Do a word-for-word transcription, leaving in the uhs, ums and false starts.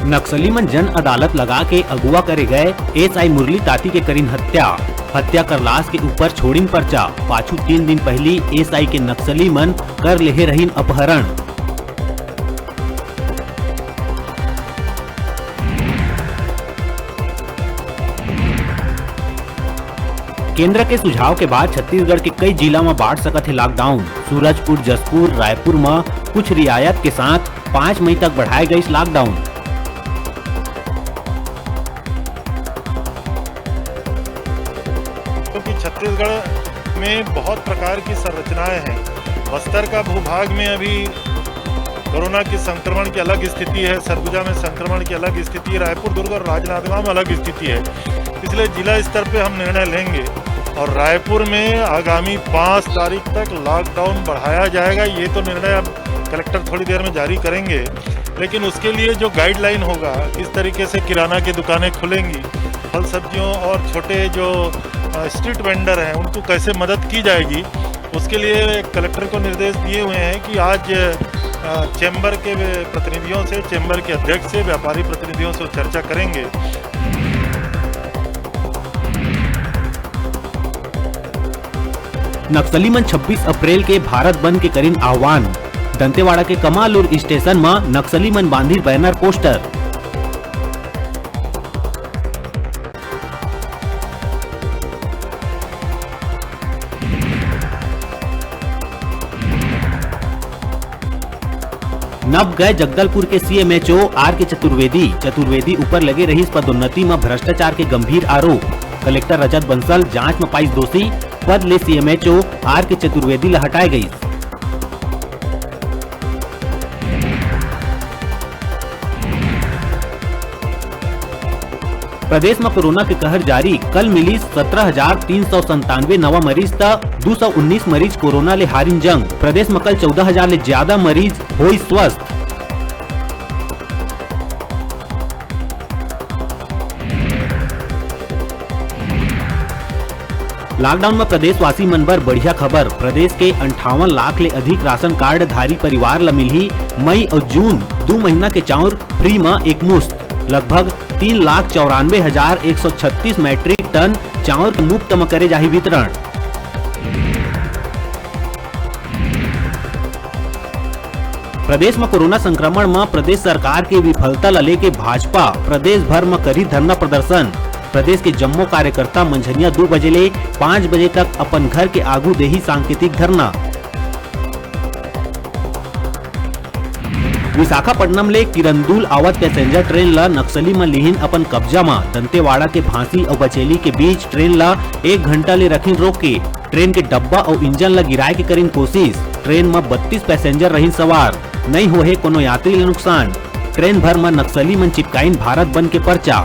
नक्सली मन जन अदालत लगा के अगुवा करे गए एसआई मुरली ताती के करिन हत्या। हत्या कर लाश के ऊपर छोड़िन पर्चा। पाछू तीन दिन पहिली एसआई के नक्सली मन कर लेहे रहिन अपहरण। केंद्र के सुझाव के बाद छत्तीसगढ़ के कई जिला म बांट सकत हे लॉकडाउन। सूरजपुर, जशपुर, रायपुर म कुछ रियायत के साथ पाँच मई तक बढ़ाए गइस लॉकडाउन। क्योंकि छत्तीसगढ़ में बहुत प्रकार की संरचनाएं हैं। बस्तर का भूभाग में अभी कोरोना के संक्रमण की अलग स्थिति है, सरगुजा में संक्रमण की अलग स्थिति है, रायपुर, दुर्ग और राजनांदगांव में अलग स्थिति है। इसलिए जिला स्तर पे हम निर्णय लेंगे और रायपुर में आगामी पाँच तारीख तक लॉकडाउन बढ़ाया जाएगा। ये तो निर्णय अब कलेक्टर थोड़ी देर में जारी करेंगे, लेकिन उसके लिए जो गाइडलाइन होगा, किस तरीके से किराना की दुकानें खुलेंगी, फल सब्जियों और छोटे जो, अ, स्ट्रीट वेंडर हैं, उनको कैसे मदद की जाएगी, उसके लिए कलेक्टर को निर्देश दिए हुए हैं कि आज, अ, चैम्बर के वे प्रतिनिधियों से, चैम्बर के अध्यक्ष से, व्यापारी प्रतिनिधियों से चर्चा करेंगे। नक्सली मन छब्बीस अप्रैल के भारत बंद के करिन आह्वान। दंतेवाड़ा के कमालुर स्टेशन म नक्सली मन बांधिन बैनर पोस्टर। नप गए जगदलपुर के सीएमएचओ आर के चतुर्वेदी। चतुर्वेदी ऊपर लगे रहिस पदोन्नति म भ्रष्टाचार के गंभीर आरोप। कलेक्टर रजत बंसल जांच म पाइस दोषी, पद ले सीएमएचओ आर के चतुर्वेदी ल हटाए गइस। प्रदेश म कोरोना के कहर जारी, कल मिलिस सत्रह हजार तीन सौ संतानवे नवा मरीज, त दू सौ उन्नीस मरीज कोरोना ले हारिन जंग। प्रदेश म कल चौदह हजार ले ज्यादा मरीज होइस स्वस्थ। लॉकडाउन म प्रदेशवासी मन बर बढ़िया खबर। प्रदेश के अंठावन लाख ले अधिक राशन कार्ड धारी परिवार ल मिलही मई अउ जून दू महीना के चाउर फ्री म एक मुश्त। लगभग तीन लाख चौरानवे हजार एक सौ छत्तीस मीट्रिक टन चाउर के मुफ्त म करे जाही वितरण। प्रदेश म कोरोना संक्रमण म प्रदेश सरकार के विफलता ल लेके भाजपा प्रदेश भर म करी धरना प्रदर्शन। प्रदेश के जम्मो कार्यकर्ता मंझनिया दू बजे ले पाँच बजे तक अपन घर के आगू देही सांकेतिक धरना। विशाखापट्टनम ले किरंदुल आवत पैसेंजर ट्रेन ल नक्सली मन लिहिन अपन कब्जा म। दंतेवाड़ा के भांसी अउ बचेली के बीच ट्रेन ल एक घंटा ले रखिन रोक के। ट्रेन के डब्बा अउ इंजन ल गिराए के करिन कोशिश। ट्रेन म बत्तीस पैसेंजर रहिन सवार, नइ होहे कोनो यात्री ल नुकसान। ट्रेन भर म नक्सली मन चिपकाइन भारत बंद के पर्चा।